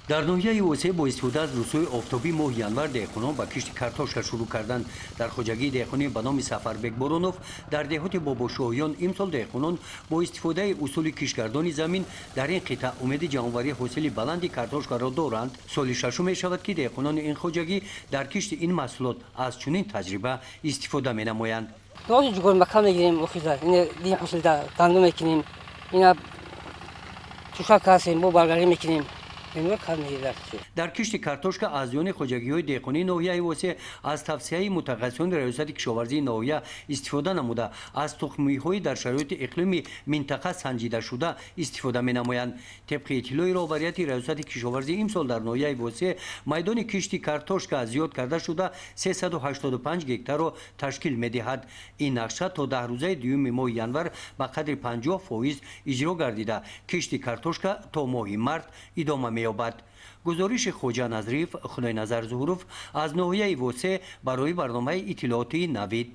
Дар ноҳияи Восеъ бо истифода аз рӯзҳои офтобӣ моҳи январ деҳқонон ба кишти картошка шурӯъ карданд. Дар хоҷагии деҳқонӣ ба номи Сафарбек Боронов дар деҳоти Бобошоҳиён имсол деҳқонон бо истифодаи усули киштгардони замин дар ин қитъа умеди ҷамъоварии ҳосили баланди картошкаро доранд. Соли шашум мешавад, ки деҳқонони ин хоҷагӣ дар кишти ин маҳсулот аз чунин таҷриба истифода менамоянд. Ҷугор мака мегирем, дин ҳосилда гандум мекунем, ина тушак ҳастем, бо баргарӣ мекунем. Дар кишти картошка аъзоёни хоҷагиҳои деҳқонии ноҳияи Восеъ аз тавсияи мутахассисони Раёсати кишоварзии ноҳия истифода намуда, аз тухмиҳои дар шароити иқлими минтақа санҷидашуда истифода менамоянд. Тибқи иттилои роҳбарияти Раёсати кишоварзӣ, имсол дар ноҳияи Восеъ майдони кишти картошка зиёд карда шуда, 385 гектарро ташкил медиҳад. Ин нақша то 10 рӯзаи дуюми моҳи январ ба қадри 50% иҷро гардида, кишти картошка то моҳи март идома меёбад. Гузориши Хоҷа Назриев, Худойназар Зуҳуров аз ноҳияи Восеъ барои барномаи иттилоотии «Навид».